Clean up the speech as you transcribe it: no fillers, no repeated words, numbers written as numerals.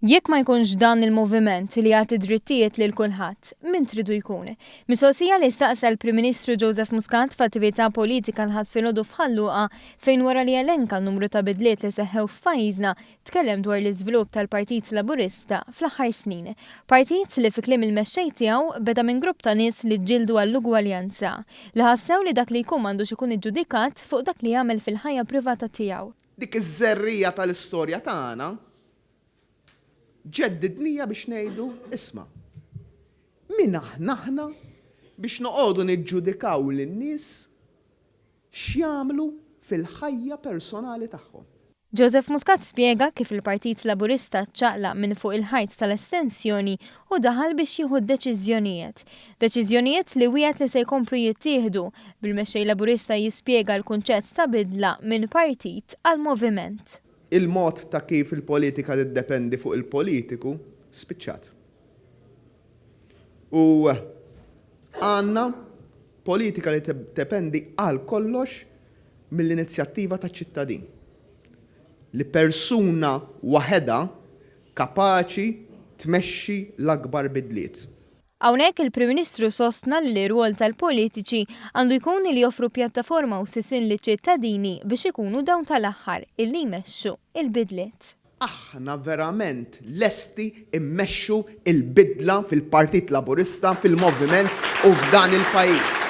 Jekk ma jkunx dan il-moviment li jagħti drittijiet lil kulħadd, min tridu jkun? Mistoqsija li staqsa l-Prim Ministru Joseph Muscat f'attività politika l-Ħadd filgħodu f'Ħal Luqa fejn wara li elenka numru ta' bidliet li seħħew f'pajjiżna, tkellem dwar l-iżvilupp tal-Partit Laburista fl-aħħar snin. Partit li fi kliem il-mexxej tiegħu beda minn grupp ta' nies li ġġieldu għall-ugwaljanza, li ħassew li dak li jkun m'għandux ikun iġġudikat fuq dak li jagħmel fil-ħajja privata tiegħu. Dik iż-żerriegħa tal-istorja tagħna ġeddidnija biex ngħidu, isma', min aħna aħna biex noqogħdu niġġudikaw lin-nies x'jagħmlu fil-ħajja personali tagħhom? Joseph Muscat spjega kif il-Partit Laburista ċċaqlaq minn fuq il-ħajt tal-estensjoni u daħal biex jieħu d-deċiżjonijiet. Deċiżjonijiet li wiegħed li se jkomplu jittieħdu, bil-Mexxej Laburista jispjega l-kunċett ta' bidla minn partit għal moviment. Il-mod ta' kif il-politika tiddependi fuq il-politiku spiċċat. U għandna politika li tiddependi għal kollox mill-inizjattiva taċ-ċittadin. Li persuna waħedha kapaċi tmexxi l-akbar bidliet. Hawnhekk il-Prim Ministru sostna li l-irwol tal-politiċi għandu jkun li joffru pjattaforma u sisien liċ-ċittadini biex ikunu dawn tal-aħħar illi jmexxu l-bidliet. Aħna verament lesti mmexxu l-bidla fil-Partit Laburista, fil-Moviment u f'dan il-pajjiż.